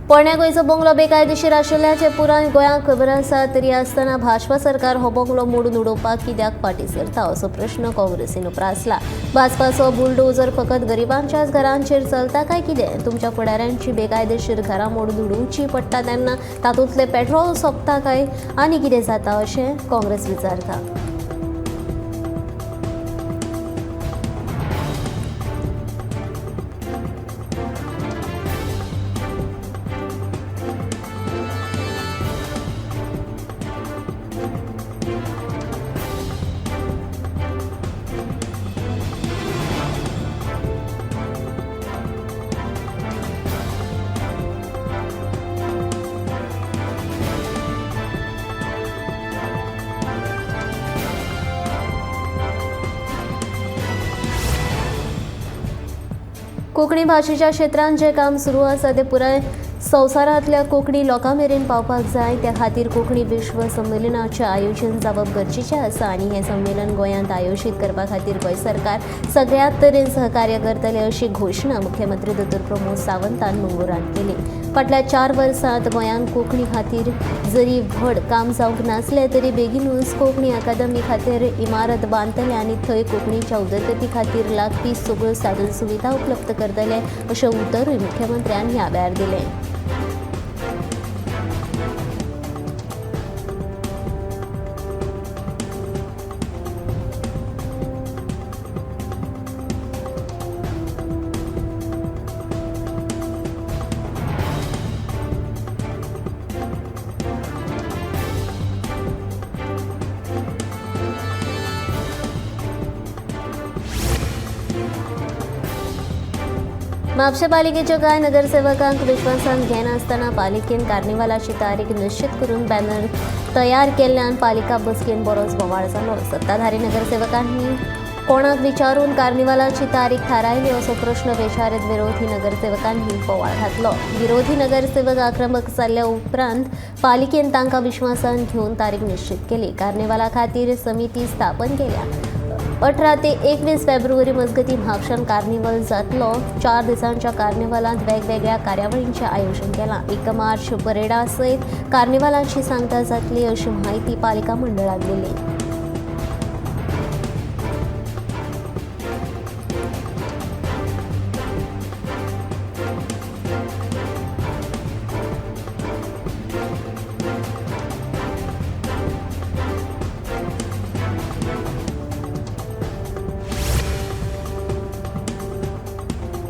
पोरण्या गोंयचो बंगलो बेकायदेशीर आशिल्ल्याचें पुराय गोंयांक खबर आसा, तरी आसतना भाजपा सरकार हो बंगलो मोडून उडोवपाक कित्याक फाटीं सरता असो प्रश्न काँग्रेसीन उप्रासला। भाजपाचो बुलडोजर फकत गरिबांच्याच घरांचेर चलता काय कितें? तुमच्या फुडाऱ्यांची बेकायदेशीर घरां मोडून उडोवची पडटा तेन्ना तातूंतलें पेट्रोल सोंपता काय आनी कितें जाता अशें काँग्रेस विचारता। कोंकणी भाशेच्या क्षेत्रांत जें काम सुरू आसा तें पुराय संवसारांतल्या कोंकणी लोकां मेरेन पावपाक जाय। त्या खातीर कोंकणी विश्व संमेलनाचें आयोजन जावप गरजेचें आसा आनी हें संमेलन गोंयांत आयोजीत करपा खातीर गोंय सरकार सगळ्यात तरेन सहकार्य करतले अशी घोशणा मुख्यमंत्री दोतोर प्रमोद सावंतान मंगळूरांत केली। फाटल्या 4 वर्सांत गोंयांत कोंकणी खातीर जरी व्हड काम जावंक नासलें तरी बेगीनूच कोंकणी अकादमी खातीर इमारत बांदतले आनी थंय कोंकणीच्या उदरगती खातीर लागपी सगळ्यो साधन सुविधा उपलब्ध करतले अशें उतरूय मुख्यमंत्र्यान ह्या वेळार दिलें। म्हापशें पालिकेच्या कांय नगरसेवकांक विश्वासान घेनासतना पालिकेन कार्निवालाची तारीख निश्चित करून बॅनर तयार केल्ल्यान पालिका बसकेन बरोच बोवाळ जालो। सत्ताधारी नगरसेवकांनी कोणाक विचारून कार्निवालाची तारीख थारायली असो प्रश्न विचारीत विरोधी नगरसेवकांनी बोवाळ घातलो। विरोधी नगरसेवक आक्रमक जाल्ल्या उपरांत पालिकेन तांकां विश्वासान घेवन तारीख निश्चित केली। कार्निवाला खातीर समिती स्थापन केल्या। 18 ते 21 फेब्रुवारी मजगती म्हापशान कार्निवल जातलो। 4 दिसांच्या कार्निवलांत वेगवेगळ्या कार्यावळींचें आयोजन केलां। 1 मार्च परेडा सयत कार्निवलाची सांगता जातली अशी म्हायती पालिका मंडळान दिली।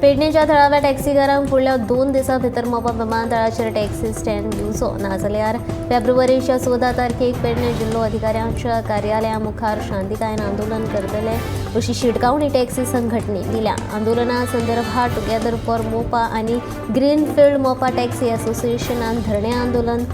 पेडणेच्या थळाव्या टॅक्सीकारांक फुडल्या 2 दिसां भितर मोपा विमानतळाचेर टॅक्सी स्टँड दिवचो नाजाल्यार फेब्रुवारीच्या 14 तारखेक पेडणे जिल्लो अधिकाऱ्यांच्या कार्यालया मुखार शांतिकायेन आंदोलन करतले अशी शिटकावणी टॅक्सी संघटनेन दिल्या। आंदोलना संदर्भात टुगेदर फॉर मोपा आनी ग्रीनफिल्ड मोपा टॅक्सी असोसिएशनान धरणे आंदोलन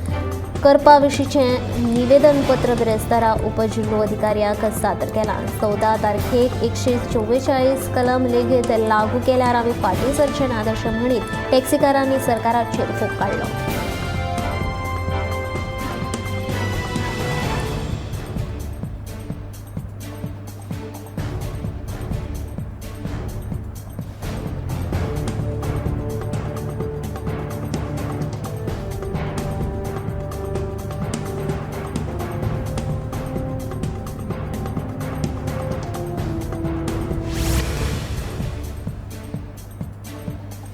करपा विशींचें निवेदनपत्र बिरेस्तारा उपजिल्लो अधिकाऱ्याक सादर केलां। 14 तारखेक 144 कलम लेगीत लागू केल्यार आमी फाटीं सरचे नात अशें म्हणीत टॅक्सीकारांनी सरकाराचेर फोग काडलो।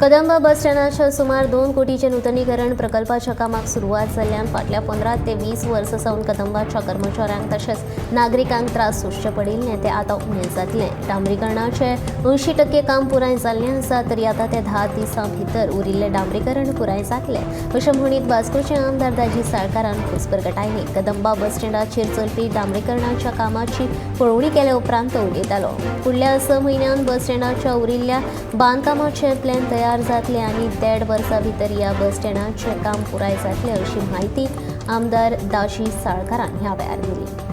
कदंबा बस स्टँडाच्या सुमार 2 कोटीचे नूतनीकरण प्रकल्पाच्या कामाक सुरवात जाल्ल्यान फाटल्या 15 ते 20 वर्सां सावन कदंबाच्या कर्मचाऱ्यांक तशेंच नागरिकांक त्रास सोंसचे पडिल्ले ते आतां उणें जातलें। डांबरीकरणाचें 80% काम पुराय जाल्लें आसा तरी आतां ते 10 दिसां भितर उरिल्लें डांबरीकरण पुराय जातलें अशें म्हणीत वास्कोचे आमदार दाजी साळकारान खोस परगटायली। कदंबा बस स्टँडाचेर चलपी डांबरीकरणाच्या कामाची पळोवणी केले उपरांत तो उलयतालो। फुडल्या 6 म्हयन्यांत बस स्टँडाच्या उरिल्ल्या बांदकामाचें प्लॅन तयार जातले आनी 1.5 वर्सां भितर ह्या बस स्टँडाचें काम पुराय जातलें अशी म्हायती आमदार दाजी साळकारान ह्या वेळार दिली।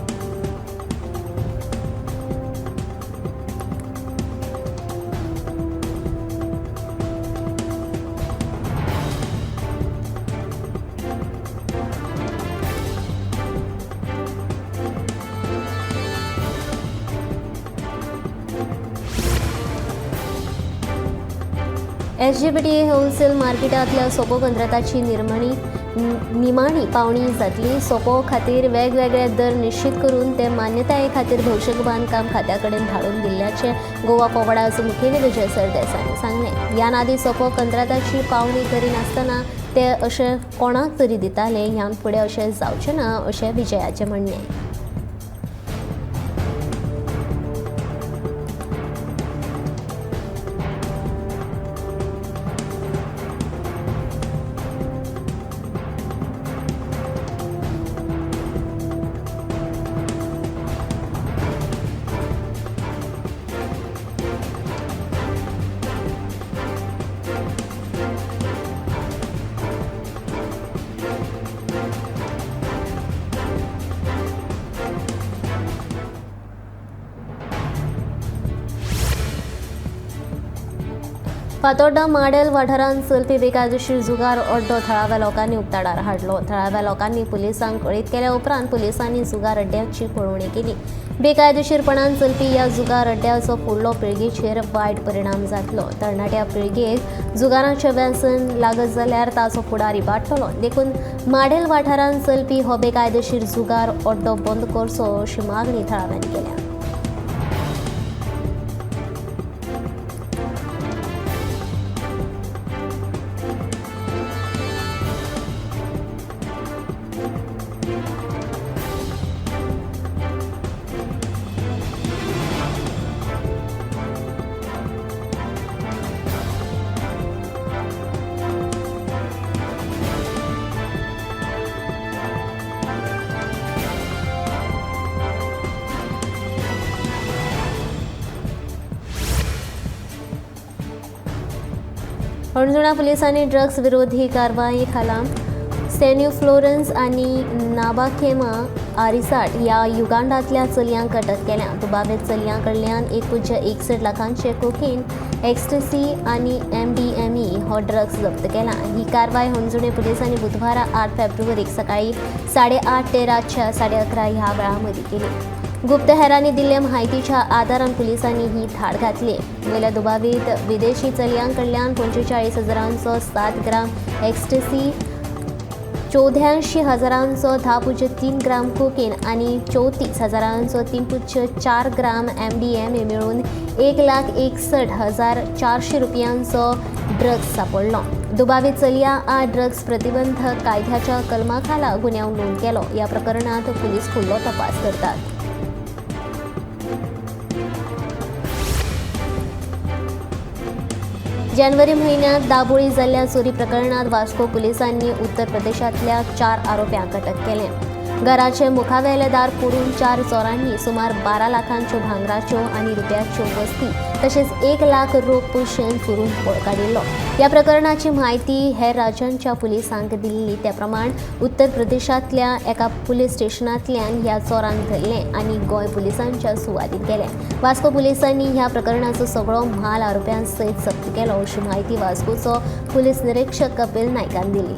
एसजीपीटी होलसेल मार्केटांतल्या सोपो कंत्राटाची निमाणी पावणी जातली. सोपो खातीर वेगवेगळे दर निश्चित करून ते मान्यताये खातीर भौशीक बांदकाम खात्या कडेन धाडून दिल्ल्याचें गोवा फॉवर्डाचो मुखेली विजय सरदेसायान सांगलें. ह्यान आदीं सोपो कंत्राटाची पावणी करिनासतना ते अशें कोणाक तरी दिताले. ह्यान फुडें अशें जावचें ना अशें विजयाचें म्हणणें. फातोड्डा माडेल वाठारांत चलपी बेकायदेशीर जुगार अड्डो थळाव्या लोकांनी उक्ताडार हाडलो. थळाव्या लोकांनी पुलिसांक कळीत केल्या उपरांत पुलिसांनी जुगार अड्ड्याची पळोवणी केली. बेकायदेशीरपणान चलपी ह्या जुगार अड्ड्याचो फुडलो पिळगेचेर वायट परिणाम जातलो. तरणाट्या पिळगेक जुगाराचें व्यसन लागत जाल्यार ताचो फुडार इबाडटलो. देखून माडेल वाठारांत चलपी हो बेकायदेशीर जुगार अड्डो बंद करचो अशी मागणी थळाव्यांनी केल्या. हणजुणा पुलिसांनी ड्रग्स विरोधी कारवाये खाला सेन्यू फ्लोरन्स आनी नाबाखेमा आरिसाट ह्या युगांडांतल्या चलयांक अटक केल्या. दुबावीत चलयां कडल्यान 1.61 लाखांचे कोकेन, एक्स्टसी आनी MDMA हो ड्रग्स जप्त केला. ही कारवाय हणजुणे पुलिसांनी बुधवारा 8 फेब्रुवारीक सकाळी 8:30 ते रातच्या 11:30 ह्या वेळा मदीं केली. गुप्तहेरांनी दिल्ल्या म्हायतीच्या आदारान पुलिसांनी ही धाड घातली. वयल्या दुबावीत विदेशी चलयांकडल्यान 45,000चो 7 ग्राम एक्स्टसी, 84,000चो 10.3 ग्राम कोकेन आनी 34,000चो 3.4 ग्राम MDMA मेळून 1,61,400 रुपयांचो ड्रग्स सापडलो. दुबावीत चलया आड ड्रग्स प्रतिबंधक कायद्याच्या कलमा खाला गुन्यांव नोंद केलो. ह्या प्रकरणांत पुलीस फुडलो तपास करतात. जानेवारी म्हयन्यांत दाबोळी जाल्ल्या चोरी प्रकरणांत वास्को पुलिसांनी उत्तर प्रदेशांतल्या 4 आरोप्यांक अटक केले. घराचे मुखावेले दार फोडून 4 चोरांनी सुमार 12 लाखांच्यो भांगराच्यो आनी रुपयाच्यो वस्ती तशेंच 1 लाख रोख पयशे चोरून पळ काडिल्लो. ह्या प्रकरणाची म्हायती हेर राज्यांच्या पुलिसांक दिल्ली. त्या प्रमाण उत्तर प्रदेशांतल्या एका पुलीस स्टेशनांतल्यान ह्या चोरांक धरले आनी गोंय पुलिसांच्या सुवादीन केले. वास्को पुलिसांनी ह्या प्रकरणाचो सगळो म्हाल आरोप्यां सयत जप्त केलो अशी म्हायती वास्कोचो पुलीस निरीक्षक कपिल नायकान दिली.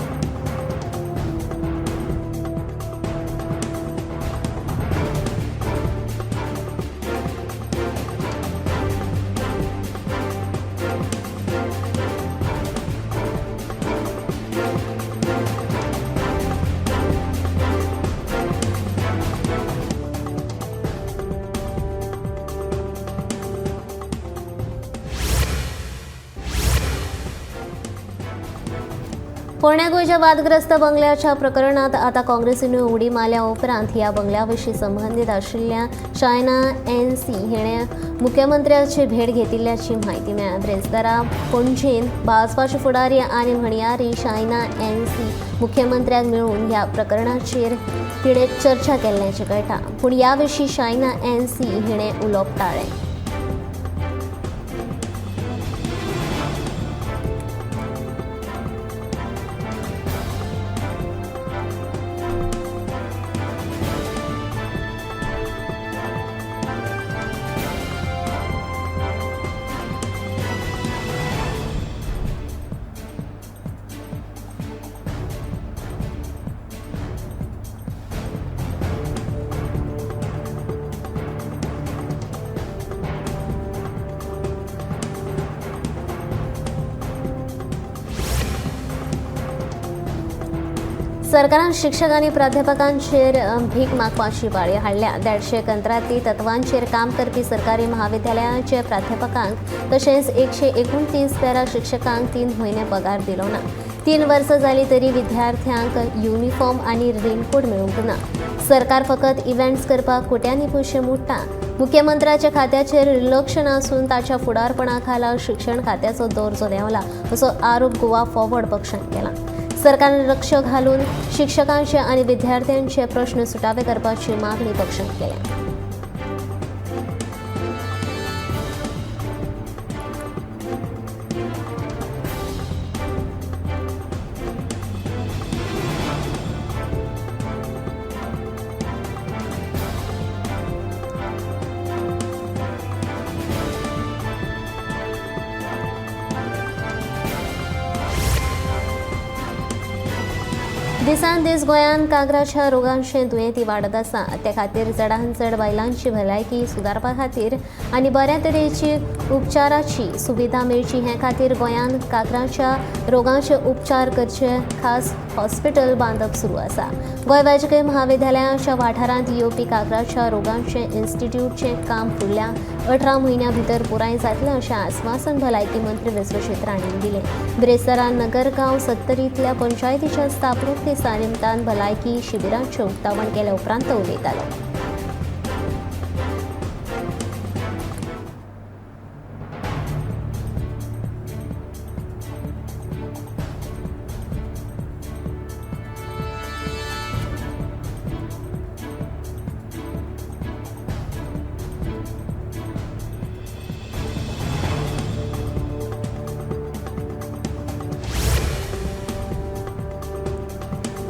पोरण्या गोंयच्या वादग्रस्त बंगल्याच्या प्रकरणात आता काँग्रेसीन उडी मारल्या उपरांत ह्या बंगल्या विशीं संबंदीत आशिल्ल्या शायना एन.सी. हिणें मुख्यमंत्र्याची भेट घेतिल्ल्याची म्हायती मेळ्ळ्या. ब्रेस्तारा पणजेन भाजपाचे फुडारी आनी म्हणयारी शायना एन.सी. मुख्यमंत्र्याक मेळून ह्या प्रकरणाचेर तिणें चर्चा केल्ल्याचें कळटा. पूण ह्या विशीं शायना एन.सी. हिणें उलोवप टाळ्ळें. सरकारान शिक्षक आनी प्राध्यापकांचेर भीक मागपाची पाळी हाडल्या. 150 कंत्राटी तत्वांचेर काम करपी सरकारी महाविद्यालयांचे प्राध्यापकांक तशेंच 129 पॅरा शिक्षकांक 3 म्हयने पगार दिलो ना. 3 वर्सां जाली तरी विद्यार्थ्यांक युनिफॉर्म आनी रेनकोट मेळूंक ना. सरकार फकत इव्हेंट्स करपाक कोट्यांनी पयशे मोडटा. मुख्यमंत्र्याच्या खात्याचेर लक्ष नासून ताच्या फुडारपणा खाला शिक्षण खात्याचो दर्जो देंवला असो आरोप गोवा फॉरवर्ड पक्षान केला. सरकारान लक्ष घालून शिक्षकांचे आनी विद्यार्थ्यांचे प्रश्न सुटावे करपाची मागणी पक्षान केल्या. दिसान दीस गोंयांत कांक्राच्या रोगांचे दुयेंती वाडत आसा. ते खातीर चडांत चड बायलांची भलायकी सुदारपा खातीर आनी बऱ्या तरेची उपचाराची सुविधा मेळची हे खातीर गोंयांत कांक्राच्या रोगांचे उपचार करचे खास हॉस्पिटल बांदप सुरू आसा. गोंय वैजकीय महाविद्यालयाच्या वाठारांत येवपी कांक्राच्या रोगांचे इन्स्टिट्यूटचें काम फुडल्या 18 म्हयन्यां भितर पुराय जातलें अशें आस्वासन भलायकी मंत्री विश्वजीत राणेन दिलें. बिरेस्तारा नगरगांव सत्तरींतल्या पंचायतीच्या स्थापणूक दिसा निमतान भलायकी शिबिरांचें उक्तावण केल्या उपरांत तो उलयतालो.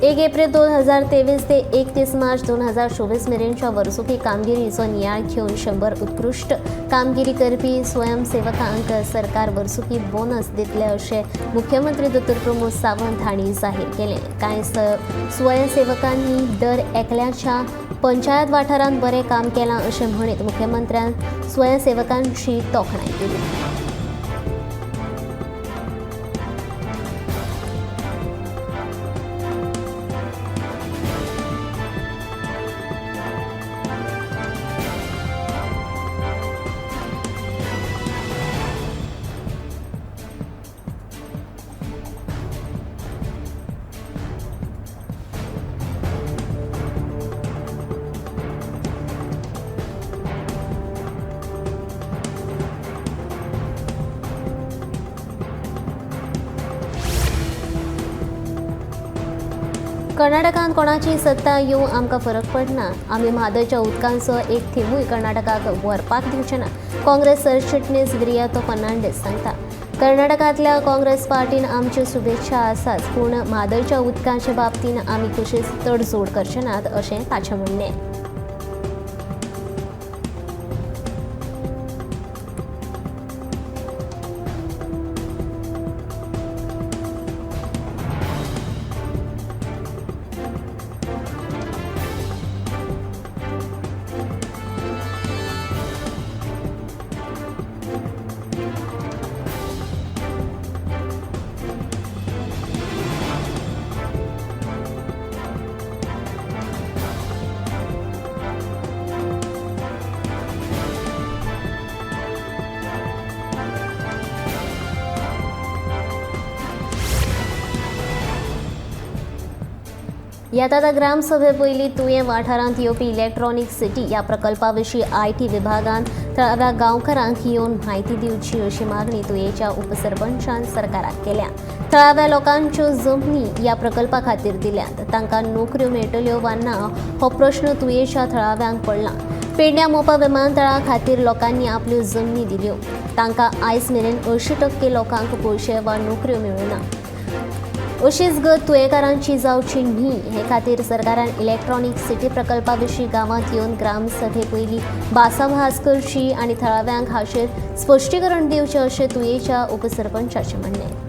एक एप्रिल 2023 ते 31 मार्च 2024 मेरेनच्या वर्सुकी कामगिरीचो नियाळ घेवन 100 उत्कृश्ट कामगिरी करपी स्वयंसेवकांक सरकार वर्सुकी बोनस दितले अशें मुख्यमंत्री डॉ. प्रमोद सावंत हांणी जाहीर केलें. कांय स्वयंसेवकांनी दर एकल्याच्या पंचायत वाठारांत बरें काम केलां अशें म्हणीत मुख्यमंत्र्यान स्वयंसेवकांची तोखणाय केली. कर्नाटकांत कोणाची सत्ता येवं आमकां फरक पडना. आमी म्हादयच्या उदकांचो एक थेंबूय कर्नाटकाक व्हरपाक दिवचे ना, काँग्रेस सरचिटणीस विरियातो फर्नांडीस सांगता. कर्नाटकांतल्या काँग्रेस पार्टीन आमच्यो शुभेच्छा आसाच, पूण म्हादयच्या उदकाचे बाबतींत आमी कशीच तडजोड करचे नात अशें ताचें म्हणणें. येता ग्रामसभे पयलीं तुयें वाठारांत येवपी इलेक्ट्रॉनिक सिटी ह्या प्रकल्पा विशीं IT विभागान थळाव्या गांवकारांक येवन म्हायती दिवची अशी मागणी तुयेंच्या उपसरपंचान सरकाराक केल्या. थळाव्या लोकांच्यो जमनी ह्या प्रकल्पा खातीर दिल्यात, तांकां नोकऱ्यो मेळटल्यो वा ना हो प्रश्न तुयेंच्या थळाव्यांक पडला. पेडण्या मोपा विमानतळा खातीर लोकांनी आपल्यो जमनी दिल्यो, तांकां आयज मेरेन 80% लोकांक पयशे वा नोकऱ्यो मेळना. अशीच गत तुयेंकारांची जावची न्ही हे खातीर सरकारान इलेक्ट्रॉनिक सिटी प्रकल्पा विशीं गांवांत येवन ग्रामसभे पयलीं भासाभास करची आनी थळाव्यांक हाचेर स्पश्टीकरण दिवचें अशें तुयेंच्या उपसरपंचाचें म्हणणें.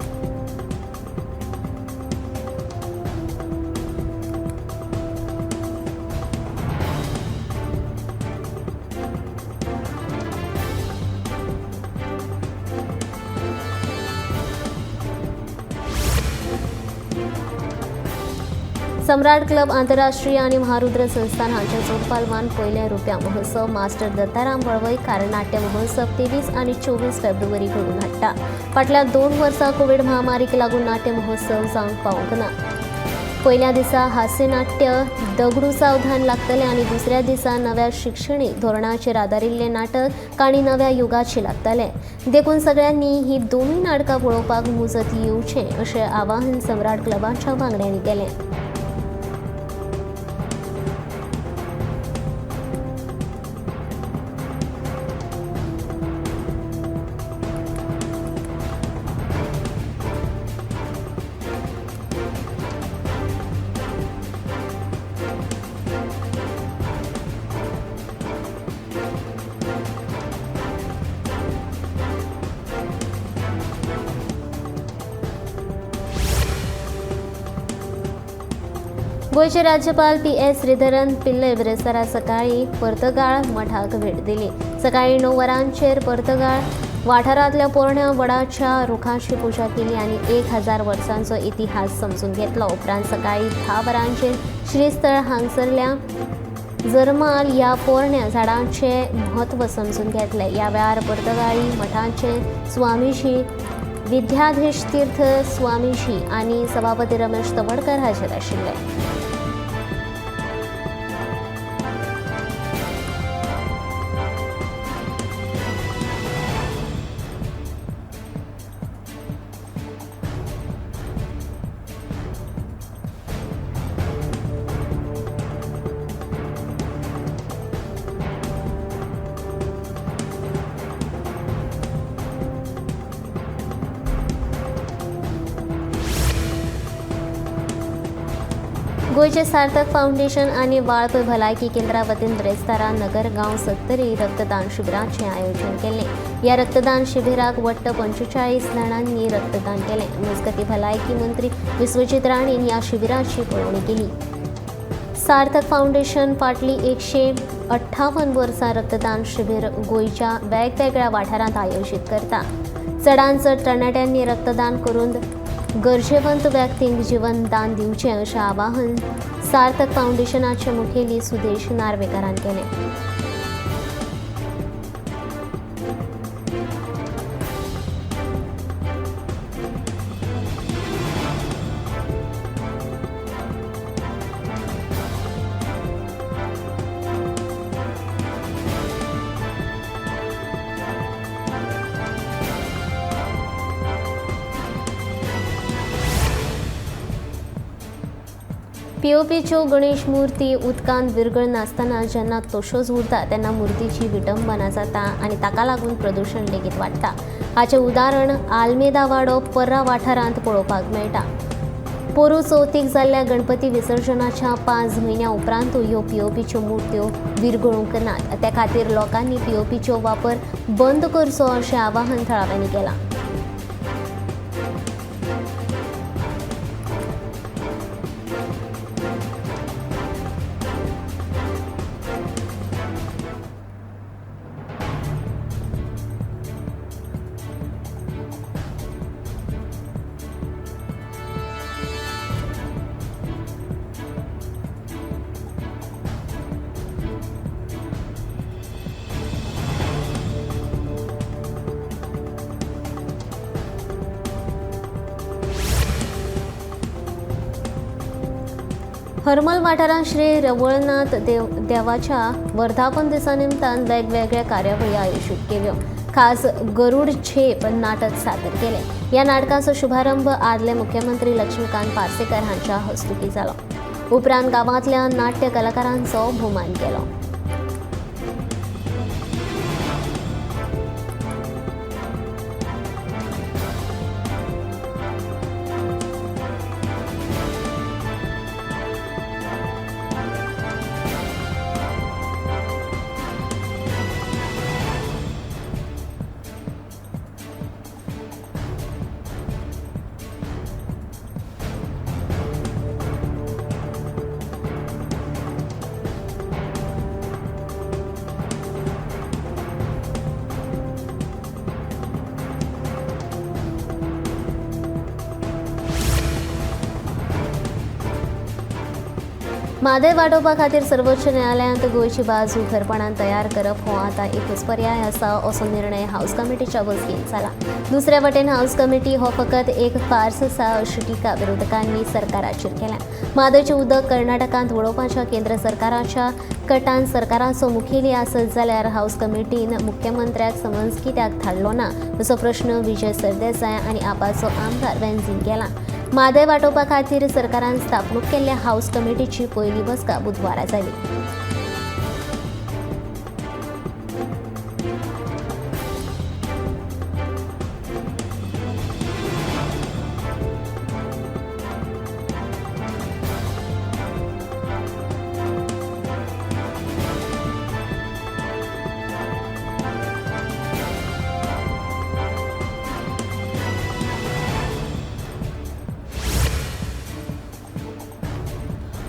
सम्राट क्लब आंतरराष्ट्रीय आनी महारुद्र संस्थान हांच्या जोडपालवान पयल्या रुप्या महोत्सव मास्टर दत्ताराम वळवयकार नाट्य महोत्सव 23 आनी 24 फेब्रुवारी घडोवन हाडटा. फाटल्या 2 वर्सां कोवीड महामारीक लागून नाट्य महोत्सव जावंक पावूंक ना. पयल्या दिसा हास्यनाट्य दगडू सावधान लागतलें आनी दुसऱ्या दिसा नव्या शिक्षणीक धोरणाचेर आदारिल्लें नाटक काणी नव्या युगाची लागतलें. देखून सगळ्यांनी ही दोनूय नाटकां पळोवपाक मुजत येवचें अशें आवाहन सम्राट क्लबाच्या वांगड्यांनी केलें. गोंयचे राज्यपाल PS Sreedharan Pillai बिरेस्तारा सकाळीं पर्तगाळ मठाक भेट दिली. सकाळीं 9 वरांचेर पर्तगाळ वाठारांतल्या पोरण्या वडाच्या रुखाची पुजा केली आनी 1000 वर्सांचो इतिहास समजून घेतलो. उपरांत सकाळीं 10 वरांचेर श्रीस्थळ हांगसरल्या जरमाल ह्या पोरण्या झाडांचें म्हत्व समजून घेतलें. ह्या वेळार पर्तगाळी मठाचे स्वामीजी विद्याधीश तीर्थ स्वामीजी आनी सभापती रमेश तवडकर हाजीर आशिल्ले. गोंयचे सार्थक फावंडेशन आनी वाळपय भलायकी केंद्रा वतीन बिरेस्तारा नगरगांव सत्तरी रक्तदान शिबिराचें आयोजन केलें. ह्या रक्तदान शिबिराक वट्ट 45 जाणांनी रक्तदान केलें. मजगतीं भलायकी मंत्री विश्वजीत राणेन ह्या शिबिराची पळोवणी केली. सार्थक फावंडेशन फाटलीं 158 वर्सां रक्तदान शिबीर गोंयच्या वेगवेगळ्या वाठारांत आयोजीत करता. चडांत चड तरणाट्यांनी रक्तदान करून गरजेवंत व्यक्तींक जीवनदान दिवचें अशें आवाहन सार्थक फावंडेशनाचे मुखेली सुदेश नार्वेकारान केलें. पीओपीच्यो गणेश मूर्ती उदकांत विरगळनासतना जेन्ना तश्योच उरता तेन्ना मूर्तीची विटंबना जाता आनी ताका लागून प्रदूशण लेगीत वाडटा. हाचें उदाहरण आल्मेदा वाडो पर्रा वाठारांत पळोवपाक मेळटा. पोरूं चवथीक जाल्ल्या गणपती विसर्जनाच्या 5 म्हयन्या उपरांतूय ह्यो पीओपीच्यो मूर्त्यो विरगळूंक नात. त्या खातीर लोकांनी पीओपीचो वापर बंद करचो अशें आवाहन थळाव्यांनी केलां. हरमल वाठारांत श्री रवळनाथ देवाच्या वर्धापन दिसा निमतान वेगवेगळ्या कार्यावळी आयोजीत केल्यो. खास गरुड झेप नाटक सादर केलें. ह्या नाटकाचो शुभारंभ आदले मुख्यमंत्री लक्ष्मीकांत पार्सेकर हांच्या हस्तुकीं जालो. उपरांत गांवांतल्या नाट्य कलाकारांचो भोवमान केलो. म्हादय वाटोवपा खातीर सर्वोच्च न्यायालयांत गोंयची बाजू खरपणान तयार करप हो आतां एकूच पर्याय आसा असो निर्णय हाऊस कमिटीच्या बसकेंत जाला. दुसऱ्या वटेन हाऊस कमिटी हो फकत एक फार्स आसा अशी टिका विरोधकांनी सरकाराचेर केल्या. म्हादयचें उदक कर्नाटकांत वडोवपाच्या केंद्र सरकाराच्या कटान सरकाराचो मुखेली आसत जाल्यार हाऊस कमिटीन मुख्यमंत्र्याक समन्स कित्याक धाडलो ना असो प्रश्न विजय सरदेसाय आनी आपाचो आमदार वेन्झीन केला. म्हादय वाटोवपा खातीर सरकारान स्थापणूक केल्ल्या हाऊस कमिटीची पयली बसका बुधवारा जाली.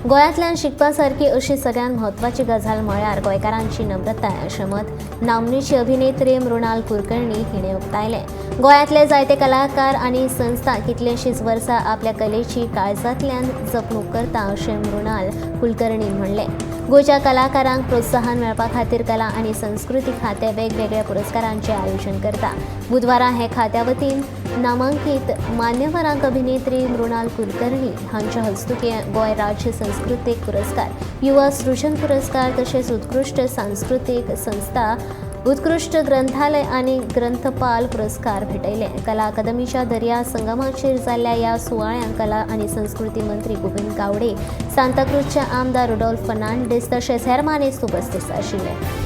गोंयांतल्यान शिकपा सारकी अशी सगळ्यांत म्हत्वाची गजाल म्हळ्यार गोंयकारांची नम्रताय अशें मत नामनेची अभिनेत्री मृणाल कुलकर्णी हिणें उक्तायलें. गोंयांतले जायते कलाकार आनी संस्था कितलेशींच वर्सां आपल्या कलेची काळजांतल्यान जपणूक करता अशें मृणाल कुलकर्णीन म्हणलें. गोंयच्या कलाकारांक प्रोत्साहन मेळपा खातीर कला आनी संस्कृती खातें वेगवेगळ्या पुरस्कारांचें आयोजन करता. बुधवारा हे खात्या वतीन नामांकीत मान्यवरांक अभिनेत्री मृणाल कुलकर्णी हांच्या हस्तुकीं गोंय राज्य सांस्कृतीक पुरस्कार, युवा सृजन पुरस्कार तशेंच उत्कृश्ट सांस्कृतीक संस्था, उत्कृश्ट ग्रंथालय आनी ग्रंथपाल पुरस्कार भेटयले. कला अकादमीच्या दर्या संगमाचेर जाल्ल्या ह्या सुवाळ्यांत कला आनी संस्कृती मंत्री गोविंद गावडे, सांताक्रूजचे आमदार रुडोल्फ फर्नांडीस तशेंच हेर मानेस्त उपस्थित आशिल्ले.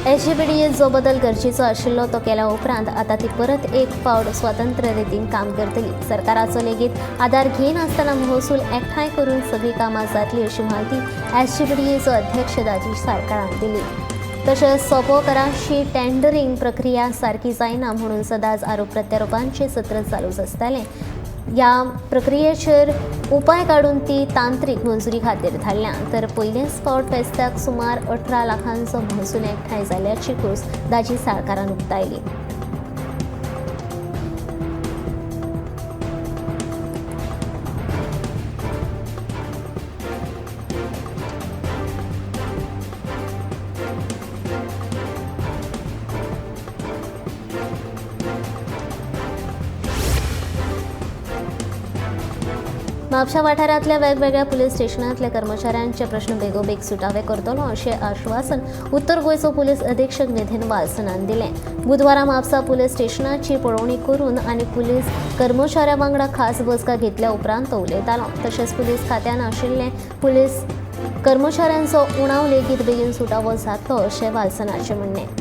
एसजीपीडीएत जो बदल गरजेचो आशिल्लो तो केल्या उपरांत आतां ती परत एक फावट स्वतंत्र रितीन काम करतली. सरकाराचो लेगीत आदार घेयनासतना महसूल एकठांय करून सगळीं कामां जातली अशी म्हायती एसजीपीडीएचो अध्यक्ष दाजी साळकारान दिली. तशेंच सोपो कराची टेंडरींग प्रक्रिया सारकी जायना म्हणून सदांच आरोप प्रत्यारोपांचें सत्र चालूच आसतालें. ह्या प्रक्रियेचेर उपाय काडून ती तांत्रीक मंजुरी खातीर धाडल्या. तर पयलेच फावट फेस्ताक सुमार 18 लाखांचो महसूल एकठांय जाल्याची खोस दाजी साळकारान उक्तायली. म्हापशा वाठारांतल्या वेगवेगळ्या पुलीस स्टेशनांतल्या कर्मचाऱ्यांचे प्रश्न बेगोबेग सुटावे करतलो अशें आश्वासन उत्तर गोंयचो पुलीस अधीक्षक निधीन वाल्सनान दिलें. बुधवारा म्हापसा पुलीस स्टेशनाची पळोवणी करून आनी पुलीस कर्मचाऱ्यां वांगडा खास बसका घेतल्या उपरांत तो उलयतालो. तशेंच पुलीस खात्यान आशिल्ले पुलीस कर्मचाऱ्यांचो उणाव लेगीत बेगीन सुटावो जातलो अशें वाल्सनाचें म्हणणें.